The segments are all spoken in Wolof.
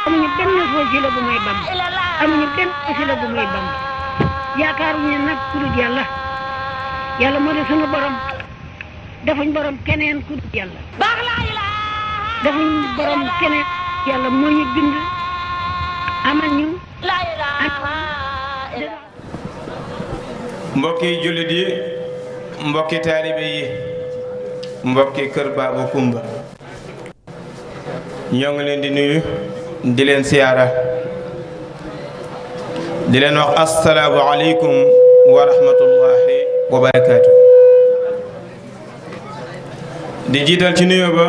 amuñu benn wasila bu may Bamba amuñu benn wasila bu may Bamba yaakaaruñu nag ku dul yàlla yàlla moo di sunu borom defuñ borom keneen ku dul yàlla defuñ borom keneen yàlla moo ñu bind amal ñu mbokki jullit yi mbokki taalibe yi mbokki kër Baba Coumba ñoo ngi leen di nuyu di leen siyaara di leen wax assalaamu aleykum wa rahmatullahi wa barakaatu di jiital ci nuyu ba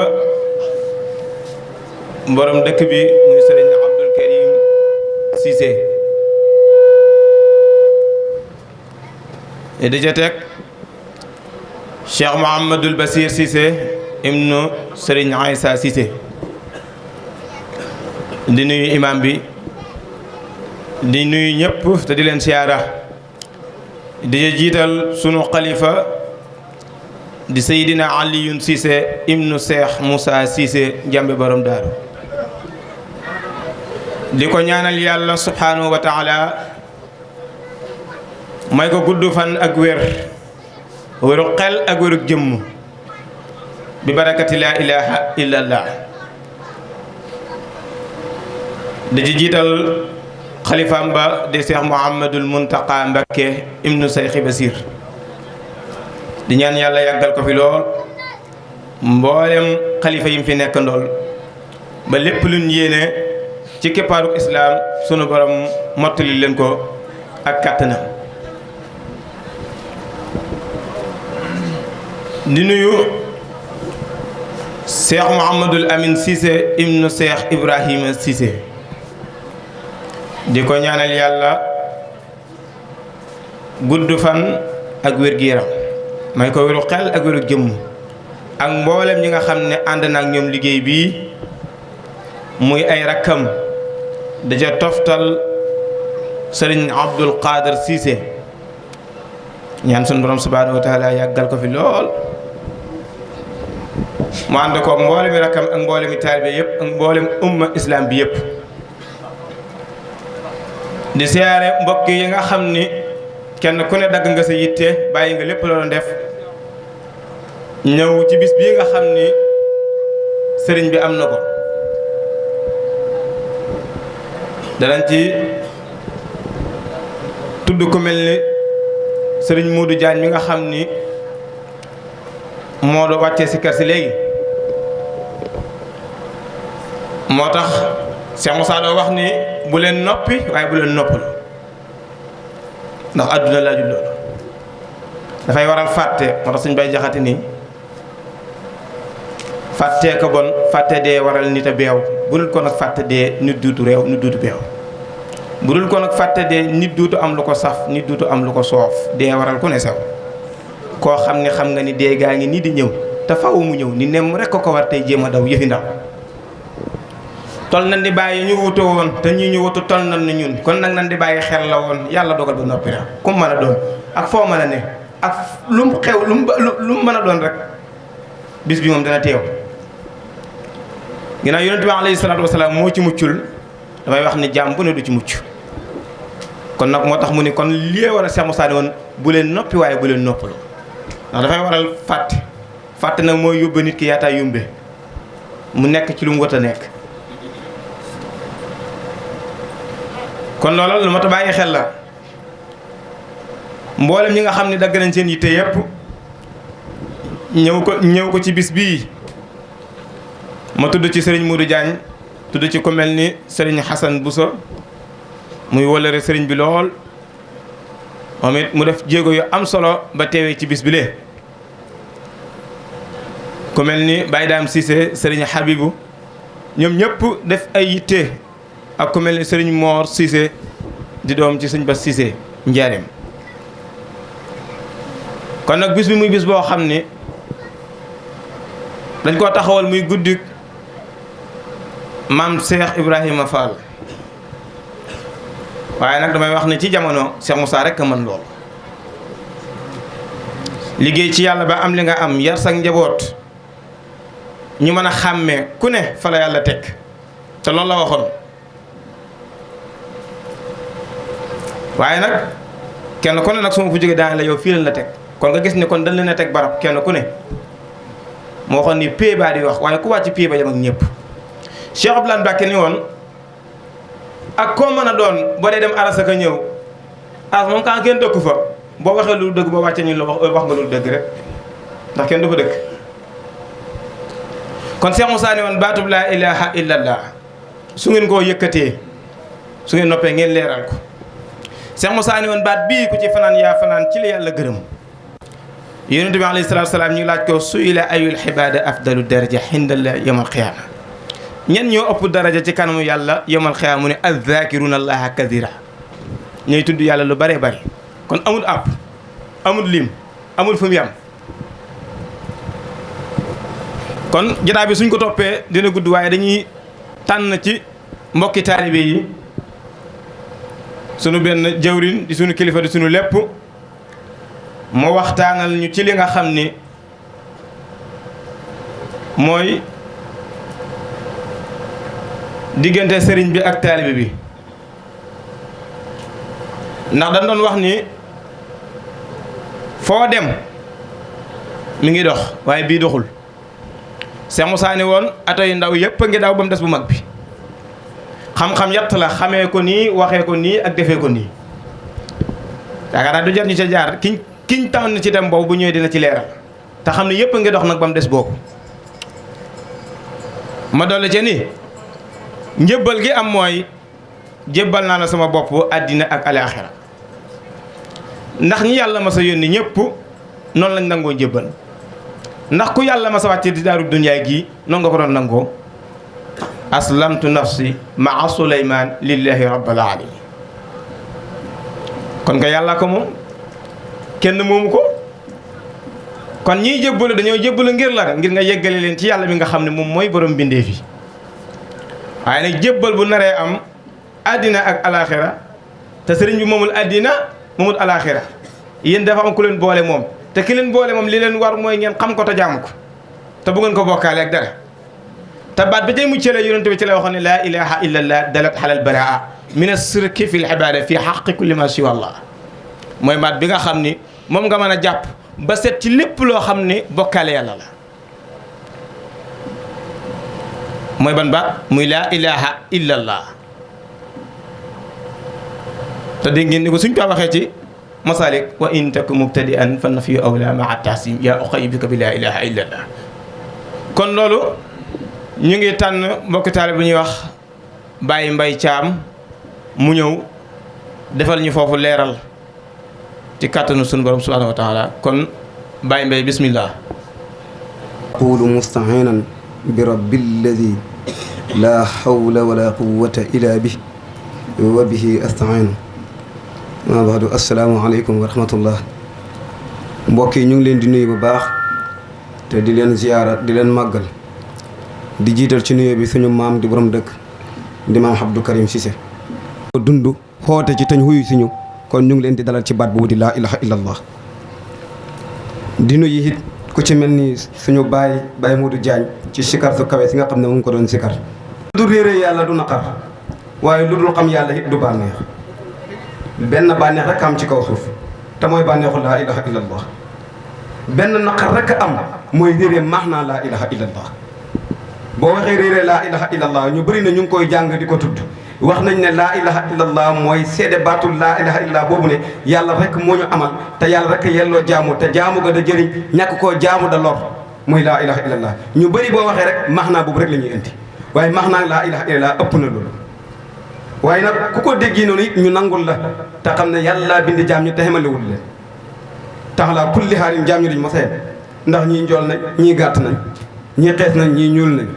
borom dëkk bi muy sëriñ Abdul Karim Cissé di ca teg Cheikh Mouhamadul Basir Cissé ibnu sëriñ Aïssa Cissé di nuyu imam bi di nuyu ñëpp te di leen siyaara di jiital sunu xalifa di Seydina Aliyun Cissé ibnu Cheikh Moussa Cissé njambe borom daaru di ko ñaanal yàlla subhanahu wa taala may ko gudd fan ak wéru xel ak wéru jëmm bi barakati laa ilaha illallah di ci jiital xalifaam ba di Cheikh Mouhamadul Muntaqa Mbakke ibnu Cheikh Basir di ñaan yàlla yàggal ko fi lool mboolem xalifa yim fi nekk ndool ba lépp luñ yéene ci keppaaru islaam sunu borom mottali leen ko ak kàttanam di nuyu Cheikh Mouhamadul Amin Cissé ibnu Cheikh Ibrahima Cissé di ko ñaanal yàlla gudd fan ak wér-gu-yaram may ko wéru xel ak wéru jëmm ak mboolem ñi nga xam ne ànd na ak ñoom liggéey bii muy ay rakkam daja toftal sëriñ Abdul Qadir Cissé ñaan sunu borom subhanahu wa taala yàggal ko fi lool mu ànd ko mboolemi rakkam ak mboolemi taalibe yëpp ak mboolem umma islam bi yëpp di siyaare mbokk yi nga xam ni kenn ku ne dagg nga sa yitte bàyyi nga lépp la doon def ñëw ci bis bii nga xam ni sëriñ bi am na ko danañ ci tudd ku mel ni sëriñ Modou Diagne mi nga xam ni moo do wàccee si kër si léegi moo tax Cheikh Moussa doo wax ni bu leen noppi waaye bu leen noppalu ndax àdduna laajul loolu dafay waral fàtte moo tax suñ bay jaxati nii fàttee ko bon fàtte dee waral nit a beew bu dul ko nag fàtte dee nit duutu réew nit duutu beew bu dul ko nag fàtte dee nit duutu am lu ko saf nit duutu am lu ko soof dee waral ku ne sew koo xam ne xam nga ni dee gaa ngi nii di ñëw te faw mu ñëw ni nem rek ko war tey jéem a daw yëfi ndaw tol nañ di bàyyi ñu wutu woon te ñi ñu wutu tol nañ ni ñun kon nag nañ di bàyyi xel la woon yàlla dogal ba noppi na ku mën a doon ak foo mën a ne ak lu mu xew lu mu mën a doon rek bis bi moom dana teew ginnaaw yonent bi alayhi salaatu wasalaam moo ci muccul damay wax ni jaam bu ne du ci mucc kon nag moo tax mu ni kon lii war a Cheikh Moussa ne woon bu leen noppi waaye bu leen noppalu ndax dafay waral fàtte nag mooy yóbbe nit ki yaataa yumbe mu nekk ci lu mu wat a nekk kon loolu lu ma ta bàyyi xel la mboolem ñi nga xam ne dagg nañ seen yitte yépp ñëw ko ci bis bii ma tudd ci sëriñ Modou Diagne tudd ci ku mel ni sëriñ Hassan Bousso muy wolere sëriñ bi lool moom it mu def jéego yu am solo ba teewee ci bis bi lee ku mel ni Baye Dame Cissé sëriñ Habibou ñoom ñëpp def ay yitte ak ku mel ni sëriñ Mor Cissé di doom ci sëñ Bass Cissé njaareem kon nag bis bi muy bis boo xam ni dañ koo taxawal muy guddi maam Cheikh Ibrahima Fall waaye nag damay wax ne ci jamono Cheikh Moussa rek a mën lool liggéey ci yàlla ba am li nga am yar sa njaboot ñu mën a xàmmee ku ne fa la yàlla teg te loolu la waxoon waaye nag kenn ku ne nag su ma fu jógee daan la yow fii lañ la teg kon nga gis ne kon dañ leen a teg barab kenn ku ne moo waxoon ni pay baa di wax waaye ku wàcc pay ba yam ak ñëpp. Cheikh Abdoulaye Mbacke ni woon ak koo mën a doon boo dee dem arasa ka ñëw as moom kaa kenn dëkku fa boo waxee lu dëgg boo wàccee ñu la wax nga lu dëgg rek ndax kenn du fa dëkk. kon Cheikh Moussa ni woon baatub laa ilaha illallah su ngeen koo yëkkatee su ngeen noppee ngeen leeral ko. Cheikh Moussa ni woon baat bii ku ci fanaan yaa fanaan ci la yàlla gërëm. yonent bi alayhi salaatu salaam ñu laaj ko su'ila ayul xibaada afdalu daraja indallah yawmal qiyaama ñen ñoo ëpp daraja ci kanamu yàlla yawmal qiyaama mu ne azzaakiruuna allaha kasiira ñooy tudd yàlla lu bare bare kon amul àpp amul lim amul fu mu yam. kon jotaay bi suñ ko toppee dina gudd waaye dañuy tànn ci mbokki taalibe yi sunu benn jawrin di sunu kilifa di sunu lépp moo waxtaanal ñu ci li nga xam ni mooy diggante sëriñ bi ak taalibe bi ndax dañ doon wax ni foo dem mi ngi dox waaye bii doxul. Cheikh Moussa ni woon ato yu ndaw yëpp a ngi daw ba mu des bu mag bi xam-xam yatt la xamee ko nii waxee ko nii ak defee ko nii yaakaar naa du jar ñu ca jaar kiñ tànn ci dem boobu bu ñëwee dina ci leeral te xam ne yëpp a ngi dox nag ba mu des boobu. ma dolli ca ni njëbbal gi am mooy jébbal naa la sama bopp àddina ak alaaxira ndax ñi yàlla ma sa yónni ñëpp noonu lañ nangoo njëbbal. ndax ku yàlla ma sa wàcce di daaru dunyaay gii noonu nga ko doon nangoo aslamtu nafsi maa suleyman lillahi rabbil alamin kon nga yàlla ko moom kenn moomu ko kon ñiy jébbalu dañoo jébbalu ngir la ngir nga yeggale leen ci yàlla mi nga xam ne moom mooy borom bindee fi waaye nag jébbal bu naree am àddina ak alaxira te sëriñ bi moomul àddina moomul alaxira yéen dafa am ku leen boole moom te ki leen boole moom li leen war mooy ngeen xam ko te jaamu ko te bu ngeen ko bokkaale ak dara te baat bi tey muccale yonent bi ci la waxoon ne laa ilaha illa allah dalat xalal baraa min as-sirki fi l-ibaada fi xaqi kulli ma siwa allah mooy baat bi nga xam ni moom nga mën a jàpp ba set ci lépp loo xam ne bokkaale yàlla la mooy ban baat muy laa ilaha illa allah te dégg ngeen ni ko suñ ko waxee ci masalik wa in taku mubtadi'an fa nafyu awla maa tahsim yaa uxay bika bi laa ilaha illa allah kon loolu ñu ngi tànn mbokki taale bu ñuy wax Baye Mbaye Thiam mu ñëw defal ñu foofu leeral ci kàttanu sunu borom subhanahu wa taala kon Baye Mbaye bismillah aqulu musta'inan bi rabbil ladhi la hawla wala quwwata illa bihi wa bihi asta'inu maa baadu asalaamaaleykum wa rahmatullah mbokk yi ñu ngi leen di nuyu bu baax te di leen ziyaara di leen màggal di jiital ci nuyoo bi suñu maam di borom dëkk di maam Abdou Karim Cissé dund xoote ci tañ huyu suñu kon ñu ngi leen di dalal ci baat boobu di laa ilaha illallah di nuyu it ku ci mel ni suñu baay Modou Diagne ci sikar su kawe si nga xam ne mu ngi ko doon sikar du réere yàlla du naqar waaye lu dul xam yàlla it du bànneex benn bànneex rek am ci kaw suuf te mooy bànneexu laa ilaha illallah benn naqar rek am mooy réere maax naa laa ilaha illallah boo waxee réere laa ilaha illallah ñu bëri na ñu ngi koy jàng di ko tudd wax nañ ne laa ilaha illallah mooy seede baatul laa ilaha illallah boobu ne yàlla rek moo ñu amal te yàlla rek yelloo jaamu te jaamu ga da jëriñ ñàkk koo jaamu da lor muy laa ilaha illallah ñu bëri boo waxee rek maax naa boobu rek la ñuy indi waaye maax naa laa ilaha illallah ëpp na loolu waaye nag ku ko déggi noonu it ñu nangul la te xam ne yàlla bind jaam ñi te xemalewul leen tax laa kulli xaalin jaam ñi duñ mos a yem ndax ñii njool nañ ñii gàtt nañ ñii xees nañ ñii ñuul nañ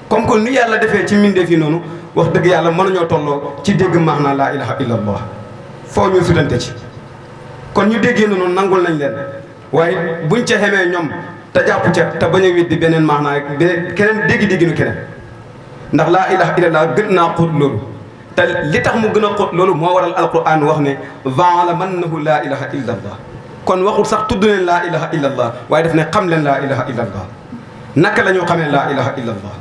comme que ni yàlla defee ci mbindeef yi noonu wax dëgg yàlla mënuñoo tolloo ci dégg maax naa laa ilaha illallah foo ñu sutante ci kon ñu déggee noonu nangul nañ leen waaye buñ ca xemee ñoom te jàpp ca te bañ a weddi beneen maax naa keneen déggi-dégginu keneen ndax laa ilaha illallah gën naa xóot loolu te li tax mu gën a xóot loolu moo waral alquran wax ne va'lamu annahu laa ilaha illallah kon waxul sax tudd leen laa ilaha illallah waaye daf ne xam leen laa ilaha illallah naka la ñu xamee laa ilaha illallah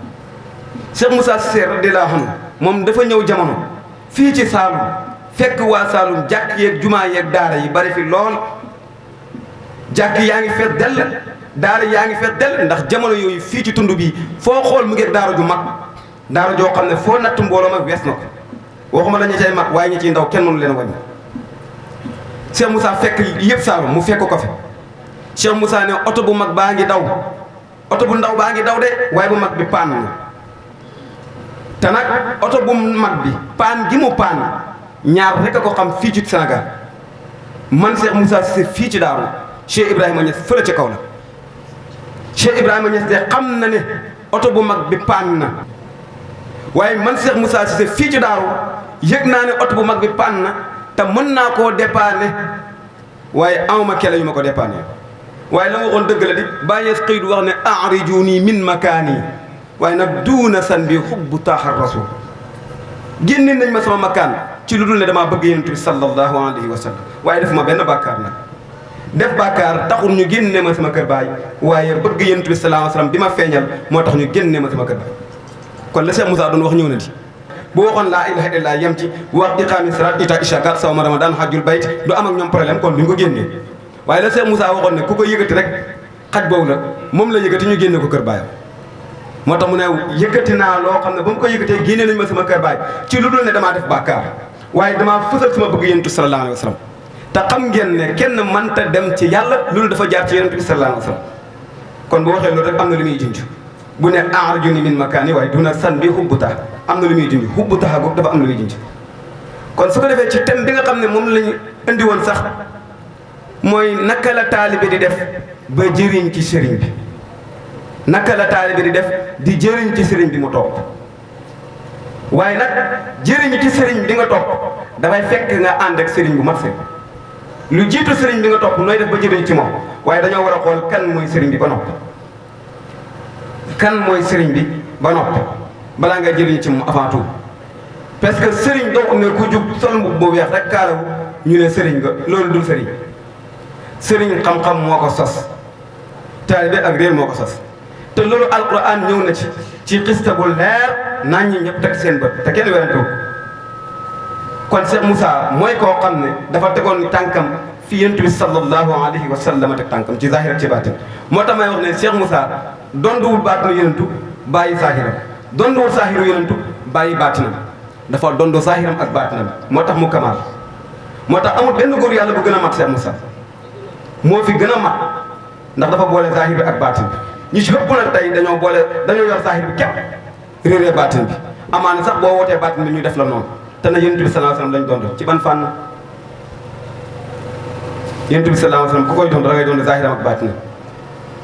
Cheikh Moussa Cissé radiyallahu anhu moom dafa ñëw jamono fii ci Saalum fekk waa Saalum jàkk yeeg jumaa yeeg daara yi bari fi lool jàkk yaa ngi fees dell daara yaa ngi fees dell ndax jamono yooyu fii ci tund bi foo xool mu ngi daara ju mag daara joo xam ne foo natt mbooloo ma wees na ko waxuma la ñu cay mag waaye ñi ciy ndaw kenn mënu leen wàññi. Cheikh Moussa fekk yëpp Saalum mu fekk ko fi Cheikh Moussa ne oto bu mag baa ngi daw oto bu ndaw baa ngi daw de waaye bu mag bi paan na te nag oto bu mag bi paan gi mu paan ñaar rek a ko xam fii ci Sénégal man Cheikh Moussa Cissé fii ci Daaru Cheikh Ibrahima Niass fële ci kaw la Cheikh Ibrahima Niass de xam na ne oto bu mag bi paan na waaye man Cheikh Moussa Cissé fii ci Daaru yëg naa ne oto bu mag bi paan na te mën naa koo dépanner waaye amuma kele yu ma ko dépanner waaye la ma waxoon dëgg la di bàyyees xëy du wax ne a'rijuni min makaani waaye nag duuna san bi xubbu taaxar rasul génne nañ ma sama makaan ci lu dul ne damaa bëgg yonent bi sallallahu alayhi wa sallam waaye def ma benn bàkkaar nag def bàkkaar taxul ñu génne ma sama kër baay waaye bëgg yonent bi sallallahu alayhi wa sallam bi ma feeñal moo tax ñu génne ma sama kër baay kon la Cheikh Moussa doon wax ñëw na di bu waxoon laa ilaha illallah yem ci wax iqaami salaat ita ishakat sawma ramadan hajjul bayt du am ak ñoom problème kon duñ ko génnee waaye la Cheikh Moussa waxoon ne ku ko yëkkati rek xaj boobu la moom la yëkkati ñu génne ko kër baayam moo tax mu ne yëkkati naa loo xam ne ba mu ko yëkkatee génne nañ ma sama kër baay ci lu dul ne damaa def bàkkaar waaye damaa fësal sama bëgg yonent bi sallallahu alayhi wa sallam te xam ngeen ne kenn mënta dem ci yàlla loolu dafa jaar ci yonent bi sallallahu alayhi wa sallam kon bu waxee loolu rek am na lu muy junj bu ne a'rijuni min makaani waaye duna san bi xubbu tax am na lu muy junj xubbu tax googu dafa am lu muy junj kon su ko defee ci thème bi nga xam ne moom lañu indi woon sax mooy naka la taalibe di def ba jëriñ ci sëriñ bi naka la taalibe di def di jëriñ ci sëriñ bi mu topp waaye nag jëriñ ci sëriñ bi nga topp dafay fekk nga ànd ak sëriñ bu mat sëriñ lu jiitu sëriñ bi nga topp nooy def ba jëriñ ci moom waaye dañoo war a xool kan mooy sëriñ bi ba noppi kan mooy sëriñ bi ba noppi balaa nga jëriñ ci moom avant tout parce que sëriñ doo xam ne ku jug sol mbubb bu weex rek kaalawu ñu ne sëriñ nga loolu dul sëriñ sëriñ xam-xam moo ko sos taalibe ak réer moo ko sos te loolu alquran ñëw na ci xista bu leer naan ñi ñëpp teg seen bët te kenn werantewu kon Cheikh Moussa mooy koo xam ne dafa tegoon tànkam fi yonent bi sallallahu alayhi wa sallam teg tànkam ci zahir ak ci baatin moo tax may wax ne Cheikh Moussa donduwul baatinu yonentu bàyyi saahiram donduwul saahiru yonentu bàyyi baatinam dafa dondo saahiram ak baatinam moo tax mu kamaal moo tax amul benn góor yàlla bu gën a mat Cheikh Moussa moo fi gën a mat ndax dafa boole zahir bi ak baatin bi ñu ci ëpp nag tey dañoo yor zahir bi képp réeree baatin bi amaana sax boo wootee baatin bi ñu def la noonu te na yonent bi sallallahu alayhi wasallam lañ doon ci ban fànn yonent bi sallallahu alayhi wasallam ku koy doon da ngay doon zahiram ak baatinam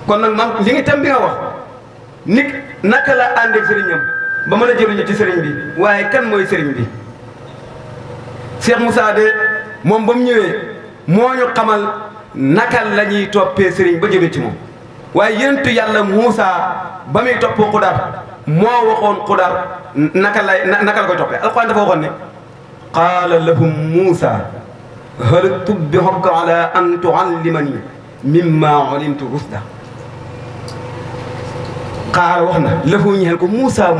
kon nag man li ngi tam bi nga wax nit naka la àndeeg sëriñam ba mën a jëriñu ci sëriñ bi waaye kan mooy sëriñ bi Cheikh Moussa de moom ba mu ñëwee moo ñu xamal naka la ñuy toppee sëriñ ba jëme ci moom waaye yonentu yàlla Moussa ba muy topp Xudar moo waxoon Xudar naka la koy toppee alxuraan dafa waxoon ne qaala lahum Moussa hal tubbi'uka ala an tu'allimani mimma ulimtu rusda qaala wax na lahu ñeel ko Moussa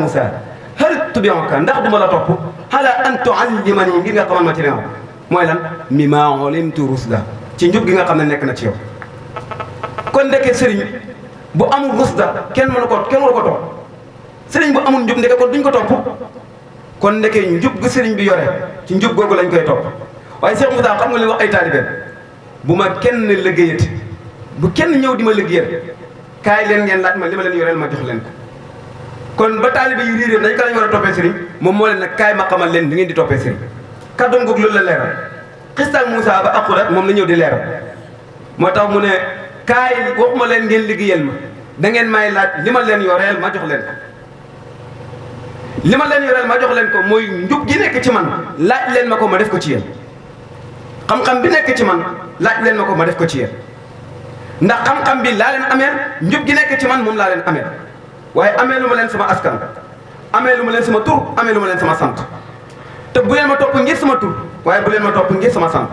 hal tubbi'uka ndax duma la topp ala an tu'allimani ngir nga xamal ma ci li nga mooy lan mimma ulimtu rusda ci njub gi nga xam ne nekk na ci yow kon ndeke sëriñ bu amul rusda kenn waru ko topp sëriñ bu amul njub ndeke kon duñ ko topp kon ndeke njub gu sëriñ bi yore ci njub googu lañ koy topp waaye Cheikh Moussa xam nga li wax ay taalibeem bu ma kenn liggéeyati bu kenn ñëw di ma liggéeyal kaay leen ngeen laaj ma li ma leen yoreel ma jox leen ko kon ba taalibe yi riirée dañ ko lañ war a toppee sëriñ moom moo leen nag kaay ma xamal leen di ngeen di toppee sëriñ kàddoom googu loolu la leeral xistaak Moussa ba aqurat moom la ñëw di leeral moo tax mu ne kaay waxuma leen ngeen liggéeyal ma da ngeen may laaj li ma leen yoreel ma jox leen ko li ma leen yoreel ma jox leen ko mooy njub gi nekk ci man laaj leen ma ko ma def ko ci yéen xam-xam bi nekk ci man laaj leen ma ko ma def ko ci yéen ndax xam-xam bi laa leen ameel njub gi nekk ci man moom laa leen ameel waaye amee lu ma leen sama askan amee lu ma leen sama tur amee lu ma leen sama sant te bu leen ma topp ngir sama tur waaye bu leen ma topp ngir sama sant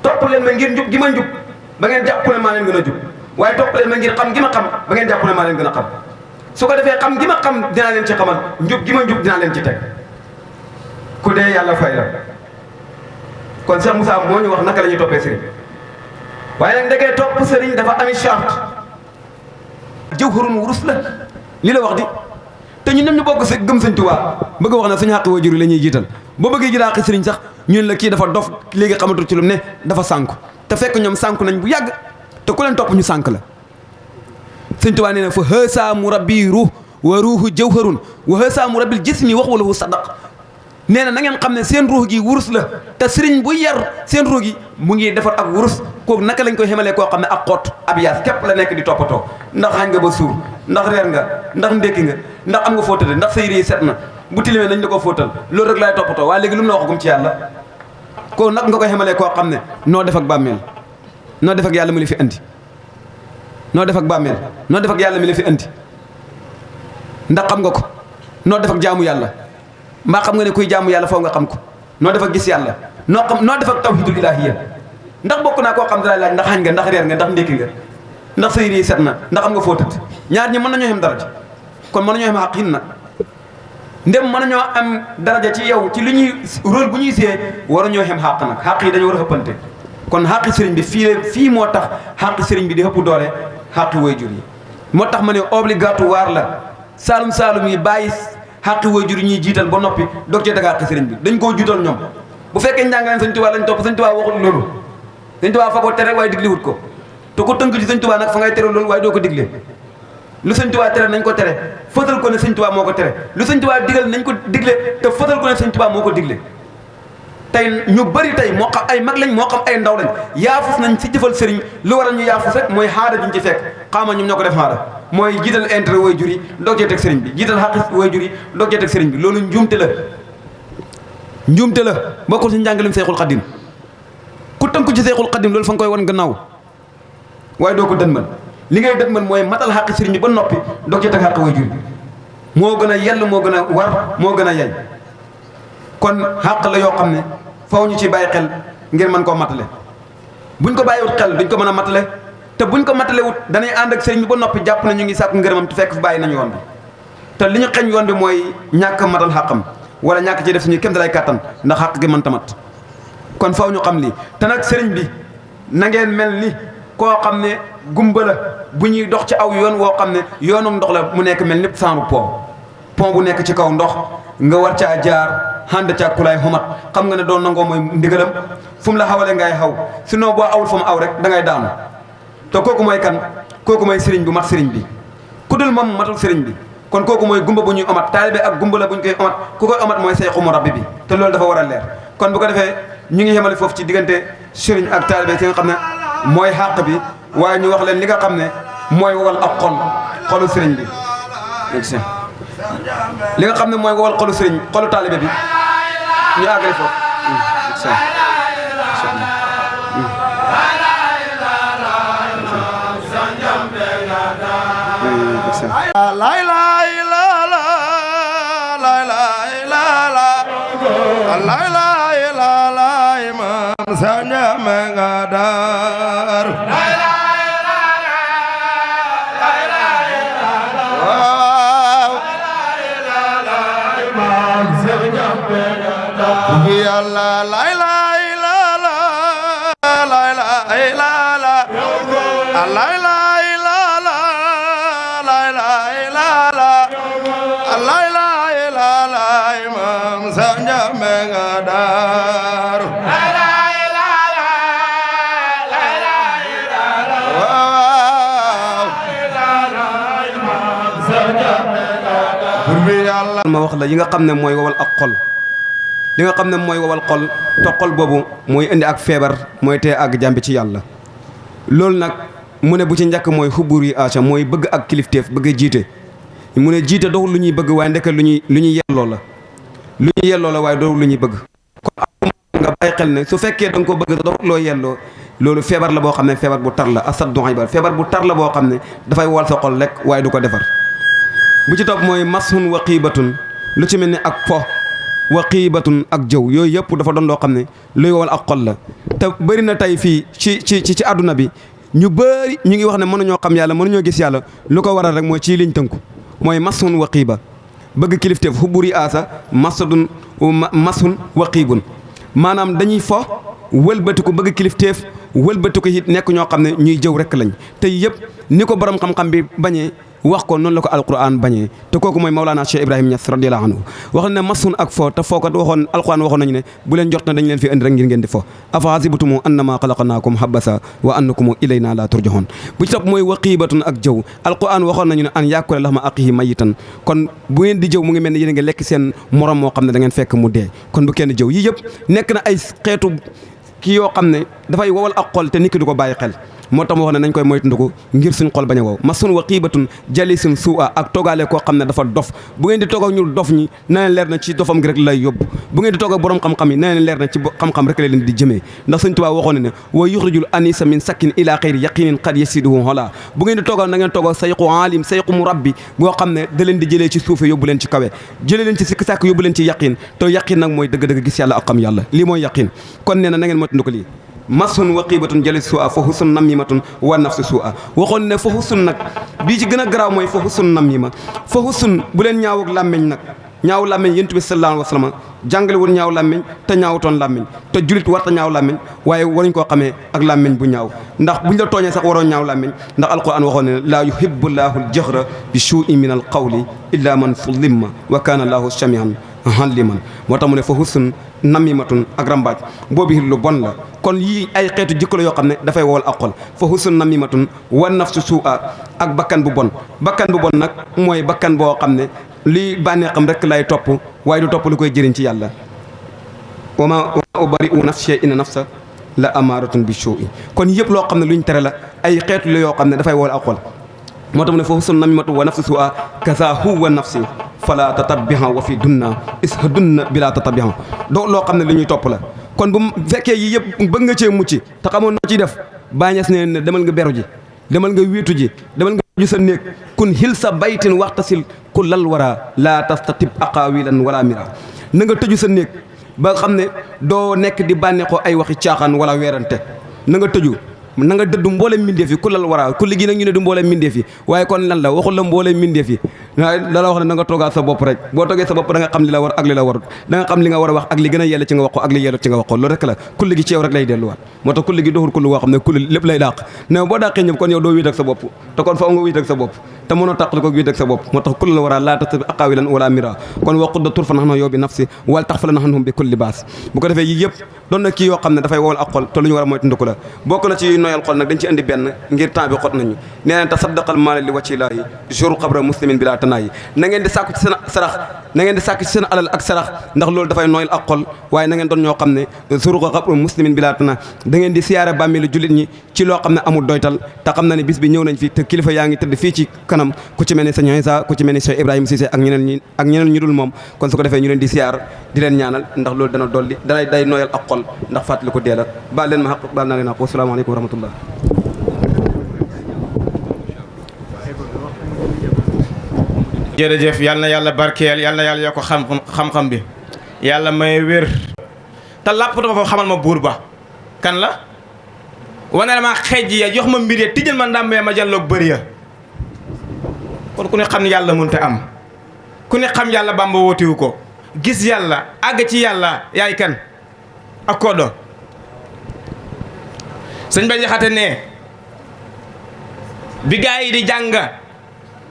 topp leen ma ngir njub gi ma njub ba ngeen jàpp ne maa leen gën a jub waaye topp leen ma ngir xam gi ma xam ba ngeen jàpp ne maa leen gën a xam su ko defee xam gi ma xam dinaa leen ci xamal njub gi ma njub dinaa leen ci teg ku dee yàlla fay la kon Cheikh Moussa moo ñu wax naka la ñuy toppee sëriñ waaye nag ndekee topp sëriñ dafa ami charte jawharun wurus la li la wax di te ñun ñëpp ñu bokk si gëm sëñ Tuubaa bëgg wax na suñu xàq waajur yi la ñuy jiital boo bëggee ji xaqi sëriñ sax ñun la kii dafa dof léegi xamatul ci lu ne dafa sànku te fekk ñoom sànku nañ bu yàgg te ku leen topp ñu sànk la sëñ Tuubaa nee na fa hësa mu rabbi ruux wa ruuhu jawharun wa hësa mu rabbil jismi wax wala hu sadaq nee na ngeen xam ne seen ruux gi wurus la te sëriñ bu yar seen ruux gi mu ngi defar ak wurus kooku naka lañ koy xemalee koo xam ne ak xoot ab yaas képp la nekk di toppatoo ndax xañ nga ba suur ndax reer nga ndax ndékki nga ndax am nga fóotale ndax sa yére yi set na bu tilimee nañ la ko fóotal loolu rek laay toppatoo waaye léegi lu mu la waxagum ci yàlla kooku nag nga koy xemalee koo xam ne noo def ak bàmmeel noo def ak yàlla mi la fi andi noo def ak bàmmeel noo def ak yàlla mi la fi andi ndax xam nga ko noo def ak jaamu yàlla mbaa xam nga ne kuy jaamu yàlla foo nga xam ko noo def ak gis yàlla noo def ak tawhidul ilahiyya ndax bokk naa koo xam ne laaj ndax xañ nga ndax reer nga ndax ndékki nga ndax sa yére yi set na ndax am nga foo tëdd ñaar ñi mën nañoo xam daraja kon mën nañoo xam xaq yin na ndem mën nañoo am daraja ci yow ci li ñuy rôle bu ñuy see war ñoo xam xaq nag xaq yi dañu war a xëppante kon xaqi sëriñ bi fii moo tax xaqi sëriñ bi di ëpp doole xaqi waajur yi moo tax ma ne obligatoire la saalum yi bàyyi xaqi waajur yi ñuy jiital ba noppi doog cee teg xaqi sëriñ bi dañ koo jiital ñoom bu fekkee njàngaleen sëñ Tuubaa lañ topp sëñ Tuubaa waxul loolu sëñ Tuubaa fa ko tere waaye digliwut ko te ko tënk ci sëñ Tuubaa nag fa ngay tere loolu waaye doo ko digle lu sëñ Tuubaa tere nañ ko tere fëtal ko ne sëñ Tuubaa moo ko tere lu sëñ Tuubaa digal nañ ko digle te fëtal ko ne sëñ Tuubaa moo ko digle tey ñu bëri tey moo xam ay mag lañ moo xam ay ndaw lañ yaafus nañ si jëfal sëriñ lu waral ñu yaafus rek mooy xaada juñ ci fekk xaama ñoom ñoo ko def xaada mooy jiital intérêt waajur yi doog cee teg sëriñ bi jiital xaqi waajur yi doog cee teg sëriñ bi loolu njuumte la bokkul si njàngalem Seexul Xadim ku tënku ci Seexul Xadim loolu fa nga koy wan gannaaw waaye doo ko dënmal li ngay dënmal mooy matal xaqi sëriñ bi ba noppi doog cee teg xaqi waajur bi moo gën a yell moo gën a war moo gën a yey kon xàq la yoo xam ne faw ñu ci bàyyi xel ngir mën koo matale buñ ko bàyyiwut xel duñ ko mën a matale te buñ ko matale wut danay ànd ak sëriñ bi ba noppi jàpp na ñu ngi sàkku ngërëmam te fekk fi bàyyi nañu yoon bi te li ñu xeñ yoon bi mooy ñàkk matal xàqam wala ñàkk ci def suñu kéem dalay kàttan ndax xàq gi mën tamat kon faw ñu xam lii te nag sëriñ bi na ngeen mel ni koo xam ne gumba la bu ñuy dox ci aw yoon woo xam ne yoonum ndox la mu nekk mel ni saaru pont bu nekk ci kaw ndox nga war caa jaar xànd ca kulaay xomat xam nga ne doon nangoo mooy ndigalam fu mu la xawalee ngay xaw sinon boo awul fa mu aw rek da ngay daanu te kooku mooy kan kooku mooy sëriñ bu mat sëriñ bi ku dul moom matul sëriñ bi kon kooku mooy gumba bu ñuy omat taalibe ak gumba la bu ñu koy omat ku koy omat mooy sayxu murabbi bi te loolu dafa war a leer kon bu ko defee ñu ngi yemale foofu ci diggante sëriñ ak taalibe ci nga xam ne mooy xàq bi waaye ñu wax leen li nga xam ne mooy wowal ak xolu sëriñ bi li nga xam ne mooy wowal xolu sëriñ xolu taalibe bi ñu àggale foofu ma wax la yi nga xam ne mooy wowal ak xol li nga xam ne mooy wowal xol te xol boobu mooy indi ak feebar mooy tee ak jàmbi ci yàlla loolu nag mu ne bu ci njëkk mooy xubur yi aca mooy bëgg ak kilifteef bëgg a jiite mu ne jiite doxul lu ñuy bëgg waaye ndeke lu ñuy yelloo la waaye doxul lu ñuy bëgg kon nga bàyyi xel ne su fekkee da nga ko bëgg te doxul loo yelloo loolu feebar la boo xam ne feebar bu tar la asaddu aybar feebar bu tar la boo xam ne dafay wal sa xol rek waaye du ko defar bu ci topp mooy mashun wa xiibatun lu ci mel ni ak fo wa xiibatun ak jëw yooyu yëpp dafa doon loo xam ne luy wowal ak xol la te bëri na tey fii ci àdduna bi ñu bëri ñu ngi wax ne mënuñoo xam yàlla mënuñoo gis yàlla lu ko waral rek mooy ci liñ tënku mooy mashun wa xiiba bëgg kilifteef xuburi aasa masun wa xiibun maanaam dañuy fo wëlbati ko bëgg kilifteef wëlbati ko it nekk ñoo xam ne ñuy jëw rek lañ te yëpp ni ko borom xam-xam bi bañee wax ko noonu la ko alquran bañee te kooku mooy Maulana Cheikh Ibrahima Niass radiyallahu anhu wax ne masun ak fo te foo ko waxoon alquran waxoon nañu ne bu leen jot na dañ leen fi indi rek ngir ngeen di fo afa hasibtum annama xalaqnaakum habasa wa annakum ilayna la turjaxoon bu ci topp mooy waqiibatun ak jëw alquran waxoon nañu ne an yaakula lahma axihi mayitan kon bu ngeen di jëw mu ngi mel ne yéen a ngi lekk seen morom moo xam ne da ngeen fekk mu dee kon bu kenn jëw yii yëpp nekk na ay xeetu kii yoo xam ne dafay wowal ak xol te nit ki du ko bàyyi xel moo tax ma wax ne nañ koy moytandiku ngir suñ xol bañ a wow masun wa xiibatun jalisun suu'a ak toogaale koo xam ne dafa dof bu ngeen di toog ak ñu dof ñi na leen leer na ci dofam gi rek lay yóbbu bu ngeen di toog ak borom xam-xam yi na leen leer na ci xam-xam rek la leen di jëmee ndax Sëñ Tuubaa waxoon ne wa yuxrijul anisa min sakkin ila xayri yaqinin qad yasiduhu hola bu ngeen di toog ak na ngeen toog ak sayqu alim sayqu murabbi boo xam ne da leen di jëlee ci suufe yóbbu leen ci kawe jëlee leen ci sikk sàkk yóbbu leen ci yaqin te yaqin nag mooy dëgg-dëgg gis yàlla ak xam yàlla lii mooy yaqin kon nee na ngeen moytandiku lii masun wa qiibatun jalis su'a fa husun namimatun wa nafsu su'a waxoon ne fa husun nag bii ci gën a garaaw mooy fa husun namima fa husun bu leen ñaaw ak làmmeñ nag ñaaw làmmeñ yonent bi sallallahu alayhi wa sallam jàngale wul ñaaw làmmeñ te ñaawutoon làmmeñ te julit warta ñaaw làmmeñ waaye waruñ koo xamee ak làmmeñ bu ñaaw ndax buñ la tooñee sax waroo ñaaw làmmeñ ndax alquran waxoon ne laa yuhibbu llaahu al-jahra bi suu'in min al-qawli illa man zullima wa kaana llaahu samii'an aliman moo tax mu ne fa husun namimatun ak rambaaj boobu lu bon la kon yii ay xeetu jikko la yoo xam ne dafay wowal ak xol fa husun namimatun wa nafsu suu'a ak bakkan bu bon nag mooy bakkan boo xam ne lii bànneexam rek lay topp waaye du topp lu koy jëriñ ci yàlla wa ma ubari'u nafsi inna nafsa la amaaratun bi suu'i kon yëpp loo xam ne luñ tere la ay xeetu la yoo xam ne dafay wowal ak xol moo tax mu ne fa husun namimatun wa nafsu suu'a kaza huwa nafsi fala tatabihan wa fi dunna isha dunna bila tatabihan doo loo xam ne li ñuy topp la kon bu fekkee yi yëpp bëgg nga cee mucc te xamoon noo ciy def bàññees ne demal nga beru ji demal nga wéetu ji demal nga ju sa néeg kun hil sa baytin waxtasil ku lal wara la tastatib aqawilan wala mira na nga tëju sa néeg ba xam ne doo nekk di bànneexoo ay waxi caaxaan wala weerante na nga tëju na nga dëddu mbooleem mbindeef yi ku lal waraa ku liggéey nag ñu ne du mbooleem mbindeef yi waaye kon lan la waxul la mbooleem mbindeef yi da la wax ne na nga toogaat sa bopp rek boo toogee sa bopp da nga xam li la war ak li la warut da nga xam li nga war a wax ak li gën a yelle ci nga wax ko ak li yellut ci nga wax ko loolu rek la kulli gi ci yow rek lay delluwaat moo tax kulli gi doxul kulli woo xam ne kulli lépp lay dàq ne boo dàqee ñëpp kon yow doo wéet ak sa bopp te kon faaw nga wéet ak sa bopp te mënoo tàqali ko wéet ak sa bopp moo tax kulli la waraa laa tastabi aqaawilan wala mira kon waqudda turfa nax na yow bi nafsi wal tax fa la naxanhum bi kulli baas bu ko defee yii yëpp doon na kii yoo xam ne dafay wowal ak xol te lu ñu war a moytandiku la bokk na ci noyal xol nag dañ ci indi benn ngir temps bi xot nañu nee na tasaddaqal maala li wacci laahi jour xabra muslimin bi laa tanaayi na ngeen di sàkku ci seen sarax na ngeen di sàkku ci seen alal ak sarax ndax loolu dafay nooyal ak xol waaye na ngeen doon ñoo xam ne jour xabra muslimin bi laa tanaa da ngeen di siyaare bàmmeelu jullit ñi ci loo xam ne amul doytal te xam na ne bis bi ñëw nañ fi te kilifa yaa ngi tëdd fii ci kanam ku ci mel ne sëñ Isa ku ci mel ne Cheikh Ibrahima Cissé ak ñeneen ñu dul moom kon su ko defee ñu leen di siyaar di leen ñaanal ndax loolu dana dolli day nooyal ak xol ndax fàttali ko dee la baal leen ma xaq baal naa leen xaq wasalaamaaleykum wa rahmatullah jërëjëf yal na yàlla barkeel yal na yàlla yokk xam-xam bi yàlla may wér te làppatoo fa xamal ma buur ba kan la wane la ma xeej ya jox ma mbir ya tijjal ma ndàmbee ma jàlloog bëri ya kon ku ne xam yàlla mënta am ku ne xam yàlla Bàmba wootiwu ko gis yàlla àgg ci yàlla yaay kan ak koodo sëñ Ba Jaxate ne bi gaa yi di jàng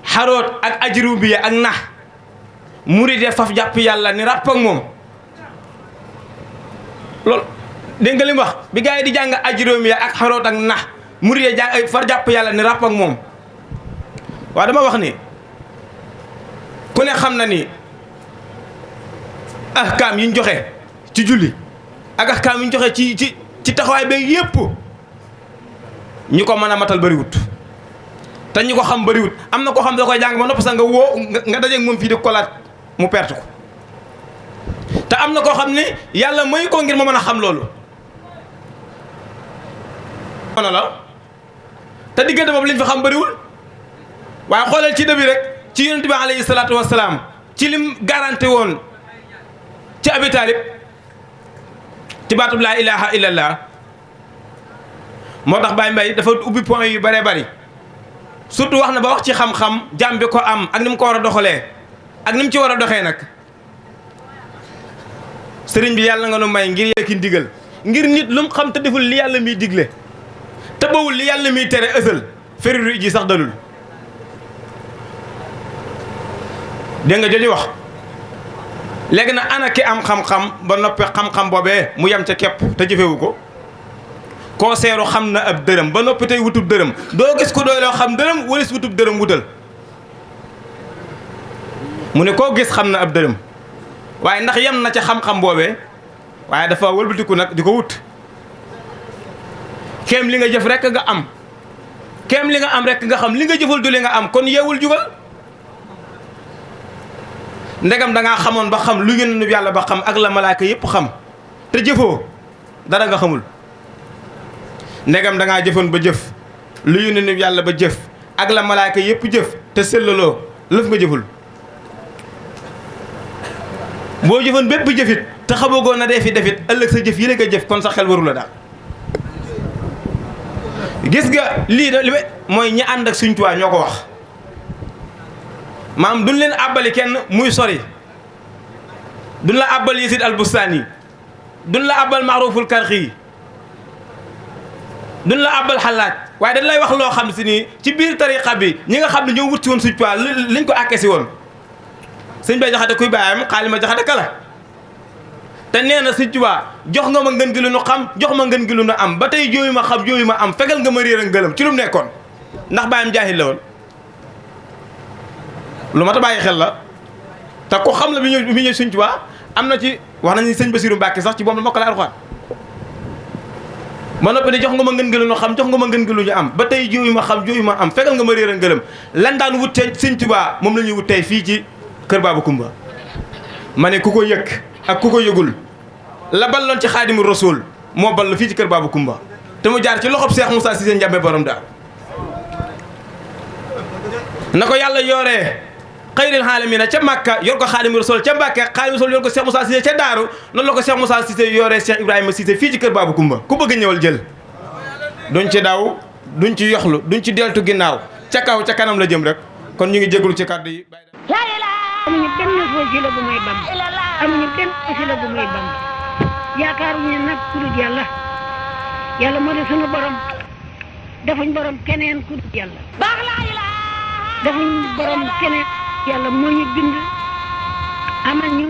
xaroot ak ajrubiya ak nax murid ya faf jàpp yàlla ni ràpp ak moom loolu dégg nga li mu wax bi gaa yi di jàng ajrubiya ak xaroot ak nax murid ya jàng far jàpp yàlla ni ràpp ak moom waaw dama wax ni ku ne xam na ni ahkaam yi ñu joxe ci julli ak ahkaam yi ñu joxe ci taxawaay beeg yépp ñi ko mën a matal bariwut te ñi ko xam bariwut am na koo xam da koy jàng ba nopp sax nga woo nga dajeeg moom fii di kolaat mu perte ko te am na koo xam ne yàlla may ko ngir ma mën a xam loolu noonu la te diggante boobu liñ fi xam bariwul waaye xoolal ci dëbi rek ci yonent bi alayhi salaatu wasalaam ci lim garanti woon ci Abi Taalib ci baatub laa ilaha illallah moo tax Baye Mbaye dafa ubbi point yu bëree bëri surtout wax na ba wax ci xam-xam jàmm bi ko am ak ni mu ko war a doxalee ak ni mu ci war a doxee nag sëriñ bi yàlla nga nu may ngir yekki ndigal ngir nit lu mu xam te deful li yàlla miy digle te bawul li yàlla miy tere ësal fériru ji sax dalul dégg nga jooju wax léegi nag ana ki am xam-xam ba noppi xam-xam boobee mu yem ca képp te jëfewu ko koo seeru xam na ab dërëm ba noppi tey wutub dërëm doo gis ko doy loo xam dërëm walis wutub dërëm wutal mu ne koo gis xam na ab dërëm waaye ndax yem na ca xam-xam boobee waaye dafa wëlbatiku nag di ko wut kéem li nga jëf rek nga am kéem li nga am rek nga xam li nga jëful du li nga am kon yeewul jugal ndegam da ngaa xamoon ba xam lu yónent bi yàlla ba xam ak la malaaka yépp xam te jëfoo dara nga xamul ndegam da ngaa jëfoon ba jëf lu yónent bi yàlla ba jëf ak la malaaka yépp jëf te sellaloo lëf nga jëful boo jëfoon bépp jëfit te xamagoo na dee fi defit ëllëg sa jëf yi rek a jëf kon sa xel waru la daal gis nga lii da li mooy ñi ànd ak Sëñ Tuubaa ñoo ko wax maam duñ leen àbbali kenn muy sori duñ la àbbal Yasid al-Bustani duñ la àbbal Maaruful Karxi duñ la àbbal Xalaaj waaye dañ lay wax loo xam si ni ci biir tariqa bi ñi nga xam ne ñoo wut si woon Sëñ Tuubaa liñ ko àkke si woon sëñ Bay Jaxate kuy bàyyam Xaalima Jaxate kala te nee na Sëñ Tuubaa jox nga ma ngën gi lu nu xam jox ma ngën gi lu nu am ba tey jooyu ma xam jooyu ma am fegal nga ma réer a ngëlam ci lu mu nekkoon ndax bàyyam jaahil la woon lu ma ta bàyyi xel la te ko xam la bi ñëw Sëñ Tuubaa am na ci wax nañu sëñ Basiru Mbàkke sax ci boobu la mokkale Alxuraan ma noppi ne jox nga ma ngën gi lu nu xam jox nga ma ngën gi lu ñu am ba tey jooyu ma xam jooyu ma am fegal nga ma réer a ngëlam lan daan wut te Sëñ Tuubaa moom la ñuy wut tey fii ci kër Baaba Kumba ma ne ku ko yëg ak ku ko yëgul la balloon ci Xaadimu Rasuul moo ballu fii ci kër Baaba Kumba te mu jaar ci loxob Seex Musaa Sise Njàmbe borom daal na ko yàlla yooree xayril aalamiina ca Makka yor ko Xaadimu Rasuul ca Mbàkke Xaadimu Rasuul yor ko Seex Musaa Sise ca Daaru noonu la ko Seex Musaa Sise yooree Seex Ibrahima Sise fii ci kër Baaba Kumba ku bëgg ñëwal jël duñ ci daw duñ ci yoxlu duñ ci deltu ginnaaw ca kaw ca kanam la jëm rek kon ñu ngi jégalu ci kàddu yi amuñu benn wasila bu may bam amuñu benn wasila bu may bam yaakaaruñu nag ku dul yàlla yàlla moo di sunu borom defuñ borom keneen ku dul yàlla defuñ borom keneen yàlla moo ñu bind amal ñu